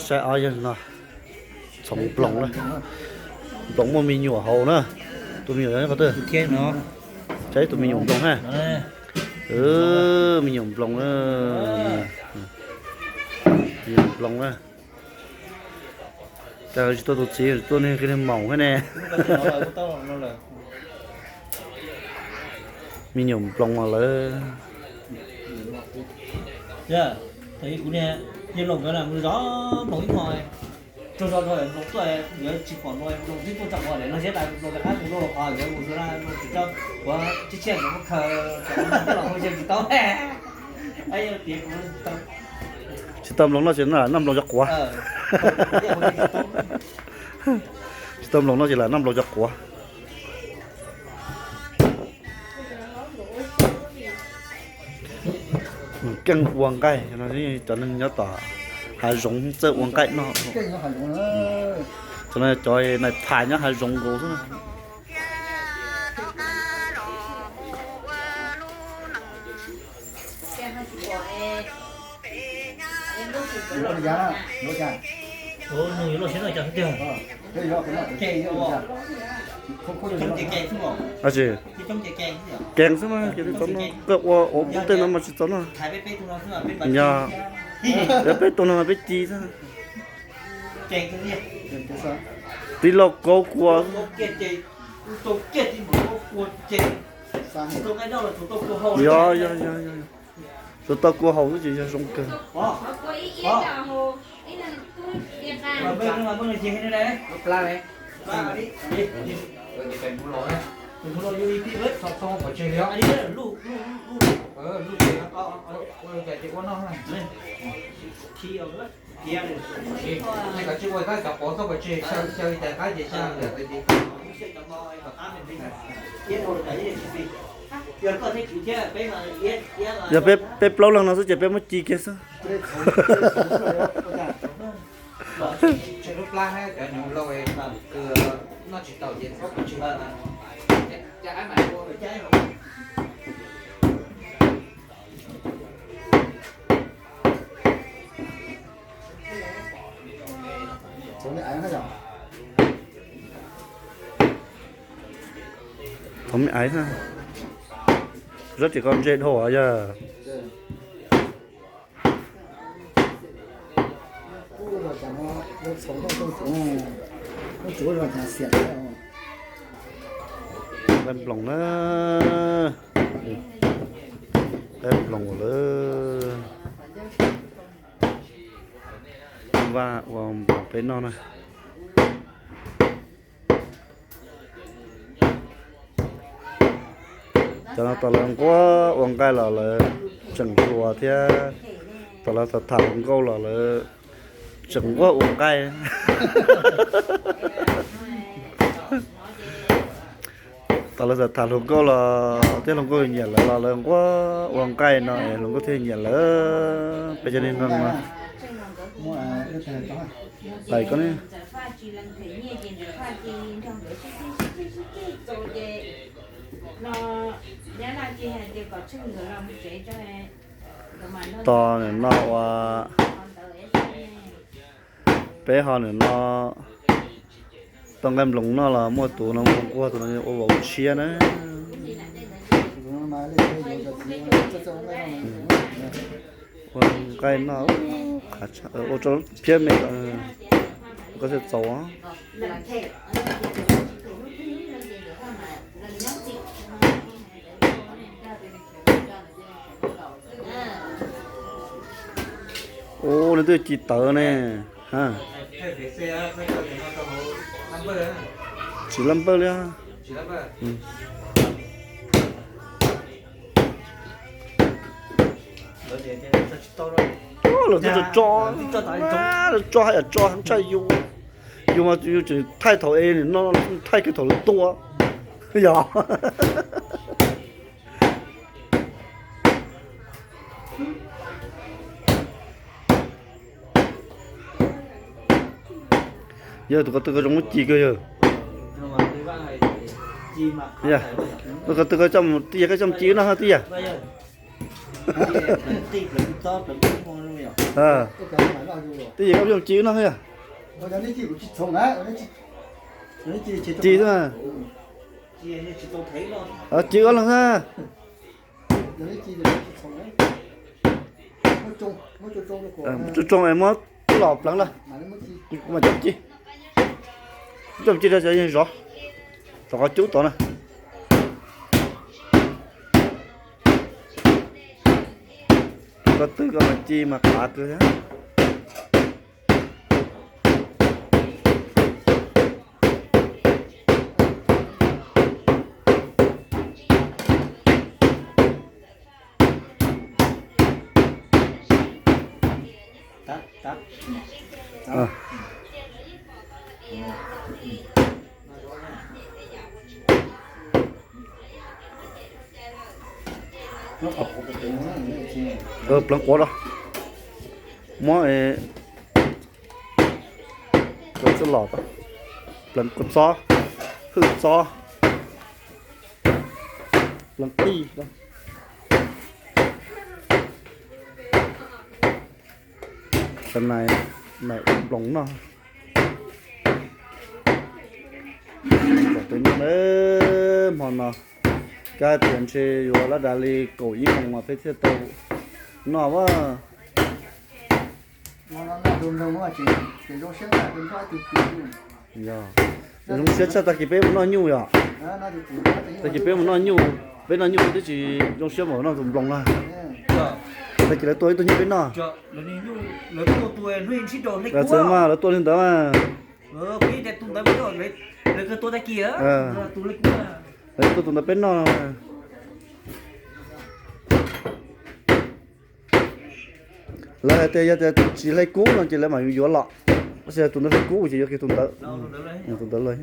Saib ob yawg no txhoov nploos na. Nploos muaj me nyuam hauv na. Tus me nyuam nyob qhov twg? Saib tus me nyuam nploos na. Me nyuam nploos na. Me nyuam nploos na. Cas tsis tuaj tus txiv, tuaj niag kiag niag maum thiab ne. Me nyuam nploos mas lawv. Tsis tau nploos no ces lam noj nploos cov quav. Tsis tau nploos no ces lam noj nploos cov quav. Keej ua nqaij, cov neeg nyob tom hav zoov txawj ua nqaij noj. Cov no cov nais phas nyob hav zoov nkaus xwb. Keeg xwb mas, koj ua ua pub tej no mas tsis txaus noj. Yog, yog peb tus no mas peb ci xwb. Tij laug Kaub kua. Yog, yog, yog, yog. Tsuas tau kua haus xwb ces yog zoo kawg. Yog peb plaub leeg no xwb ces peb muab ci kiag xwb. Thov me aiv, zab tsis koj ntse dhau yog. Nqaij nploos na, nqaij nploos lawm. Vaj ua nploos peb noj na. Cov no tau lawv nquab ua nqaij los lawv tseem hluas thiab, tau lawv tham tham hluas nkauj los lawv tseem nquab ua nqaij. Tau lawv tham tham hluas nkauj los thiab hluas nkauj nyiam lawv los lawv nquab ua nqaij no es hluas nkauj thiaj nyiam lawv. Peb cov niag no mas lais ko ne. Tos nim no ua, peb ho nim no tau nqaij nploos noj los muaj tus no mus nquag tus no ua vauv tshiab na. Ua nqaij noj, ua rau phiab me, koj thiaj txaus. Ub, nws twb ci tawv ne. Tsis laj npawj li. Lawv twb tso, lawv tso haj yam tso tshaj yus. Yus mas yus tseem thaij thaum es no, thaij kiag thaum lawv tua. Yog. Yog tus ko tw ko zoo muab ci kawg yog. Tus ko tw ko coj mus tij yag, koj coj mus ci wb noj twj yag. Twb yog koj yooj ci no yog. Ci xwb na. Ci ob leeg na. Tsoo tsoo es muab los pleev lawm. Kuv mam coj ci, coj ci rau cov yeeg zov, rau qhov cub tod na. Koj twb koj mas ci mas qav kawg thiab. Pleev quav rau, muab kua txob los, pleev kua txob, hwj txob, pleev qij. Tam nais nais ua nploos noj. Nploos peb noj na, hmo no kab tias ntshe yuav lab dav li kaum ib moos mas peb thiaj tau noj a. Yog, zoo siab tshaj tag kis peb mus noj nyuj yom. Tag kis peb mus noj nyuj, peb noj nyuj peb twb tsis zoo siab mus noj tus nploos na. Tag kis lawv tua ib tug nyuj peb noj. Lawv txawm mas lawv tua li ntawd mas. Lawv tua tus ntawd peb noj. Lawv hais tias yog tias tus tsis hle kub no ces lawv mam yuav los, tab sis tus ntawd hle kub ces yuav kiag tus ntawd, tus ntawd los.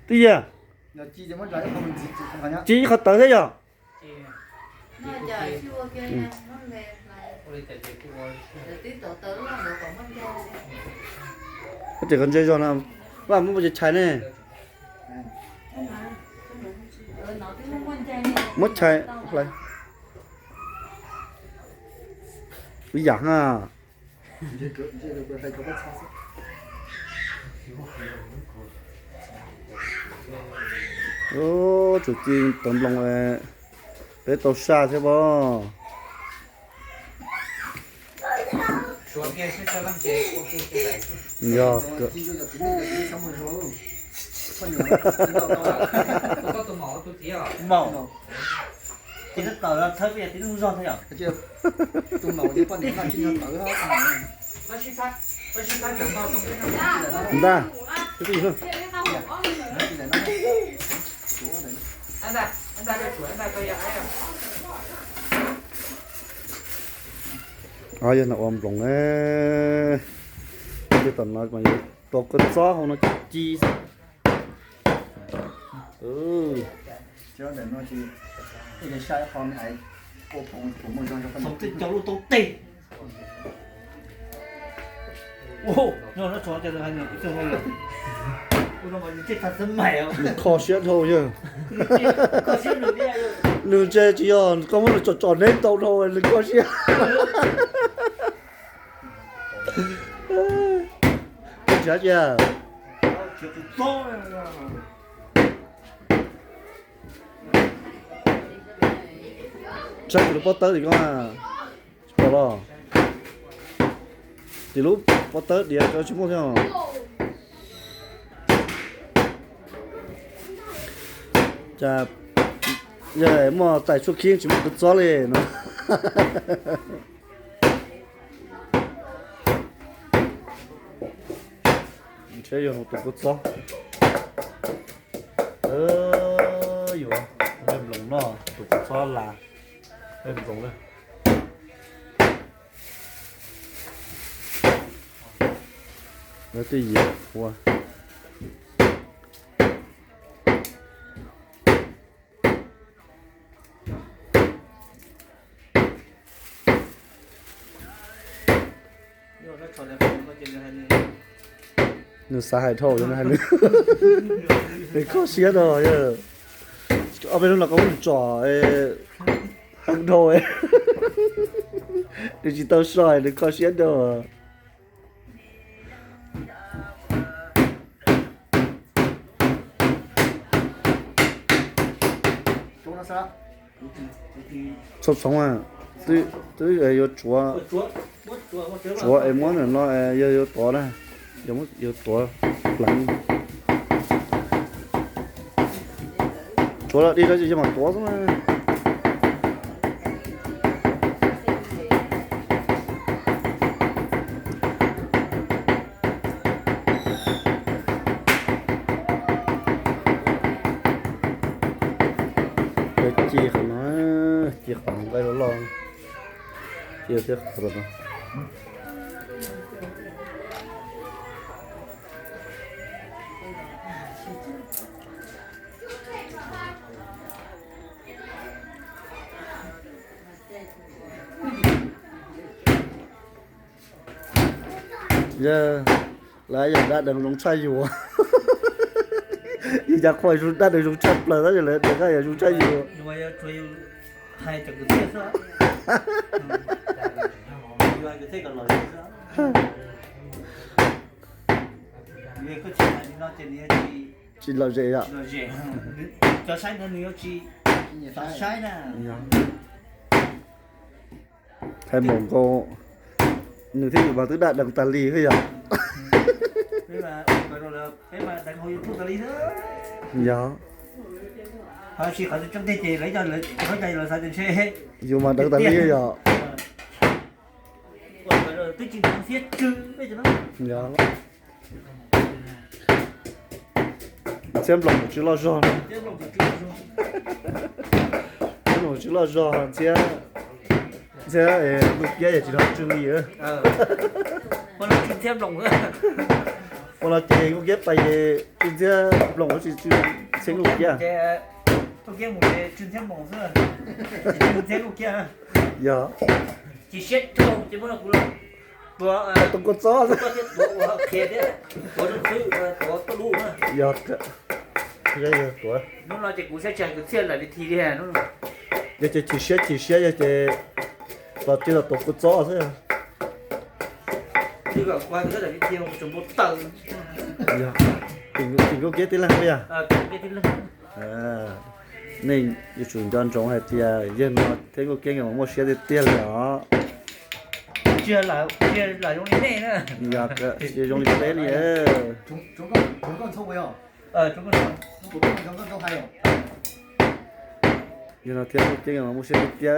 Twb yog ci ib qho tawv thiab yog. Koj tseem qhov ntse zog no, vaj muab ua chais ne. Muab chais hlais. Ib yam ha. Tsum ci tawv nploos, peb tau saj thiab pob. Yog, ntag. Yog no ua nploos ne, tom no tua kua txob hauv no ci xwb. Nws kho siab dhau yog. Nws ntshe tsis yog koj muab nws tsom tsom neb ntau dhau nws kho siab. Koj tsis hais cia. Saib kuv lub pob tawb tim koj, tsis pom los? Tim lub pob tawb diav tsis muaj thiab. Cas yog muaj tais tshuaj khib tsis muaj kua txob li no. Ntshe yog tus kua txob. Yuav nploos noj tus kua txob las nploos na. Lawv twb yiav ua. Nws xav hais dhau, nws hais nws, nws kho siab no yog ob peb hnub no koj muab nws tsom heev dhau, nws tsis tau so nws kho siab dhau. Txhob txhoov, twb yuav tsuav, tsuav es muab ntawm no yog yuav tuav na, yuav tuav pleev. Tsuav los dig los yog mam tuav xwb na. Ci qhov no, ci qhov nqaij loj loj, ci thiab qhov no. Yog, lawv yog dab deev zoo tshaj yus. Yus cas qhuas dab deev zoo tshaj plaws tab sis lawv deev dab deev zoo tshaj yus. Tsis lom zem yom. Hais npaum nkaus nws thiab yus mas twb dab deev tas li thiab yom. Yog. Yus mas deev tas li yom. Ntxhiab nploos mus tsis loj zog, ntxhiab nploos mus tsis loj zog, ntxhiab, ntxhiab nkuj kiab yog tsis loj tsw li. Ua no ces nkuj kiab pais, tsw ntxhiab nploos tsis tsw ntxhiab nkuj kiab. Yog. Tus kua txob. Yog, yog ces chim siab chim siab yog ces los cia los tuav kua txob xwb. Tim Nkauj Kiab tib leeg yog. Nej yuav tsum nco ntsoov hais tias yawg no thiab Nkauj Kiab nkawd mas muaj siab tiag tiag li os. Yog zoo li peb li. Yawg no thiab Nkauj Kiab nkawd mas muaj siab tiag tiag.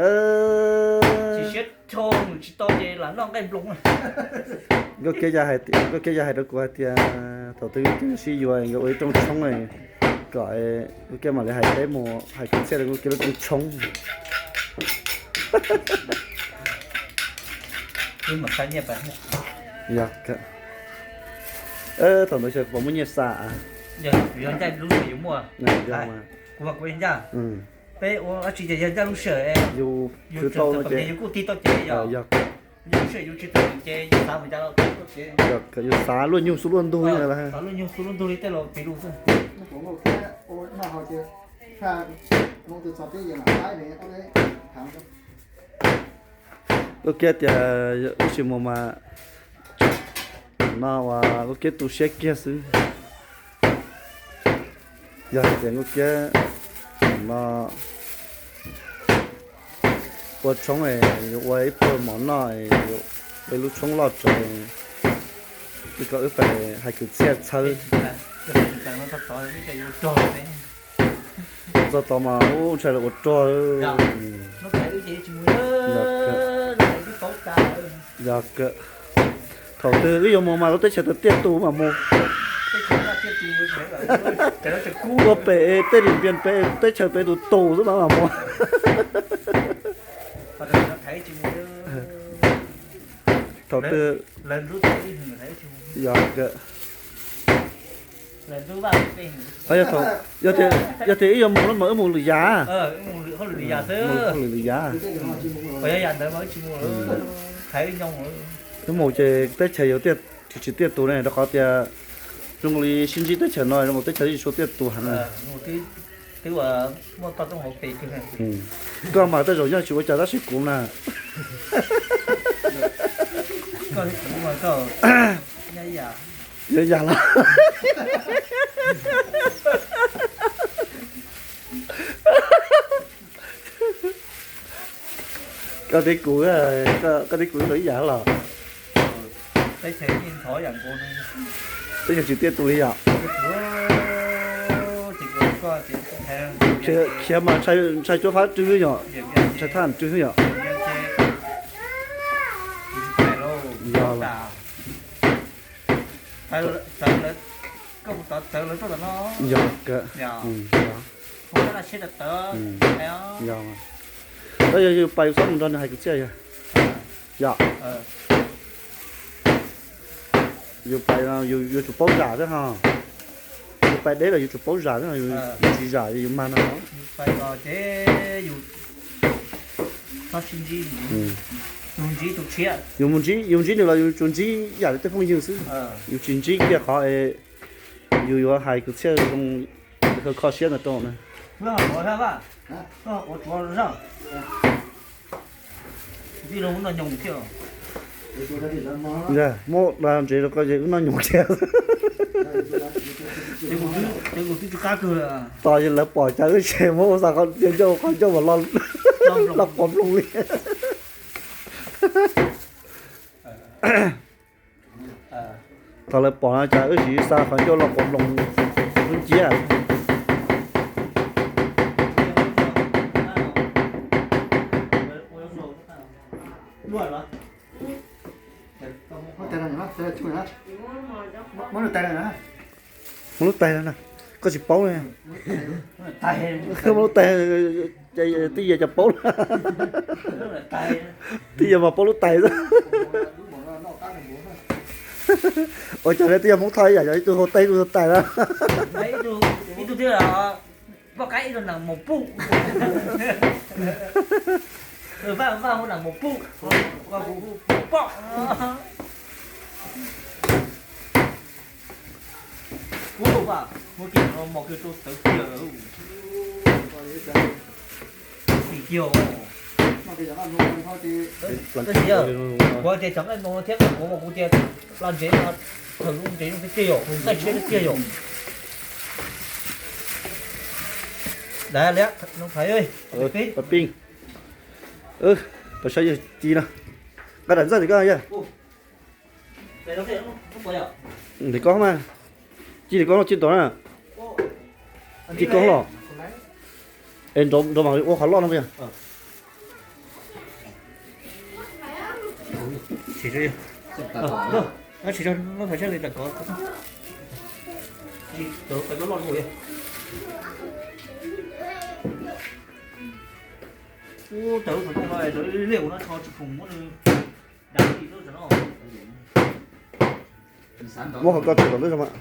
Nkauj Kiab, Nkauj Kiab hais rau kuv hais tias thaum twg Nkauj Kiab sib yuav nkawd ua ib rooj tshoob kom Nkauj Kiab mam li hais peb mus hais kwv txhiaj rau Nkauj Kiab lub rooj tshoob. Yog, thaum ntawd xyov puas muaj nyiaj xa. Peb ua dab tsi ces yog ncaj lub sij hawm, yus khwv tau no ces yus kuj tig tau ces yog, yus tsis tau ces yus xav mus cas los tau ces. Yus xav luaj nyuj xub luaj ntug li, xav luaj nyuj xub luaj ntug li tej laus piv lus xwb. Nkauj Kiab tias wb tsis mus mas no uas Nkauj Kiab tu siab kiag xwb. Yog hais tias Nkauj Kiab no ua tshoob, yuav ua ib pluag mov noj, yuav ua ib lub tshoob loj tso, wb kom wb pais hais kwv txhiaj txhawb. Txog tod mas ub ntshai lawv ua rog. Yog, thaum twg wb yuav mus mas lub teb chaws tiaj tus mas mus. Ua pem tej lim pias pem teb chaws pem tus tus xwb mas mus. Thaum twg, yog, yog tias wb yuav mus mas wb mus lwm yam, mus lwm yam. Wb mus ces teb chaws yuav tsis tiaj tus ne, rau qhov tias Zoo li sib ntsib teb chaws no zoo li teb chaws Yexus tiaj tus heev na. Koj mas tej zaum nyob tsis ua cas tab sis kuv na, yuav yam los. Koj tib kuv, koj tib kuv tau ib yam los. Teb chaws tsis tiaj tus li yom. Khiav mas ntshai cuab fab rwg yom, ntshai thaj rwg yom. Yog, yog, yog, yog yus pais yus txhob mus nrog nws hais kwv txhiaj yog. Yog yus pais no yus yuav tsum paub zam thiab ho. Yus pais deb los yus tsum paub zam thiab, yus tsis zam yus mag no. Yus mus ntsib, yus ntsib nws los yus tsuas ntsib yam li tej phooj ywg xwb, yus tsis ntsib kiag qhov yus yuav hais kwv txhiaj zoo, kho siab ntawd rau na. Muab da ntsev rau koj ces wb noj nyoos thiab. Tos lawv pom cas wb tseem muab ua xa qhov ncauj, qhov ncauj mas loj quas nplooj li. Thaum lawv pom no cas wb tsis xa qhov ncauj loj quas nploos lub nciab. Muab lub tais no na, koj tsis paub li. Muab lub tais, twb yog cov paub, twb yog mas paub lub tais xwb. Ua cas twb yog Hmoob Thoj ib yam, yog ib tug hau tais, ib tug hau tais na. Ib tug thiab, poj qaib ib tug nees maum puj. Vaj, vaj hu nees maum puj, kuv hu maum poj. Ub, vaj, muab kiag no mos kiag rau tawv kiag. Tim kiag. Tab sis kuv tias cov nqaij nploos no thiab kuv mas kuv tias pla ntsev no, thaum zoo ntsev zoo tiag tiag yom, nqaij tshiab tiag tiag yom. Dav liab no thaiv. Pais saib yawg Ci no, nqa daim ntxawg tim koj yawg. Tim koj mas, Ci tim koj los Ci ntov na. Ci koj los. Es nrov mam li ua qhov loj no yog. Muab qhov ko tso tom ntawd mas.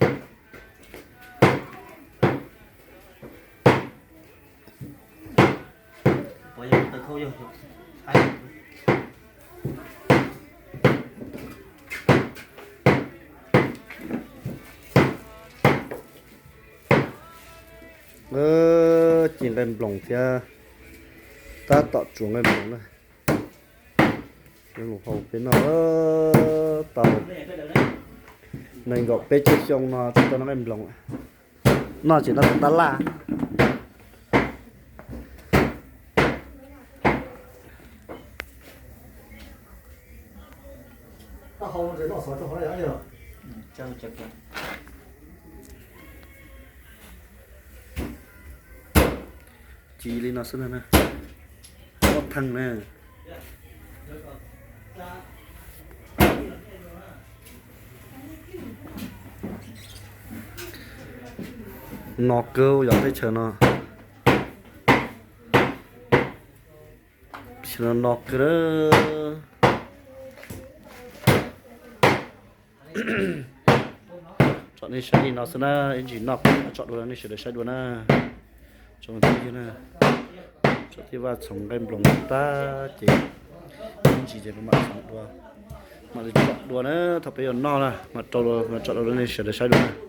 Ci nqaij nploos thiab, tab tom tsuav nqaij nploos na. Hau peb noj tau nees nkaum peb caug xyoo no tsis tau noj nqaij nploos. Noj ces noj tab laj. Ci li no xwb na, ob theej na. No kawg yog teb chaws no. Xyov no no kawg. Tsom nej saib li no xwb na, ib ntsis noj tsom dua nej sawv daws saib dua na. Tsoom phooj ywg na, tsom tej vaj txhoov nqaij nploos tag ces ib ntsis ces mam txhoov dua, mam li tsom dua na. Thaum peb yuav noj na mam rau, mam tsom dua nej sawv daws saib dua na.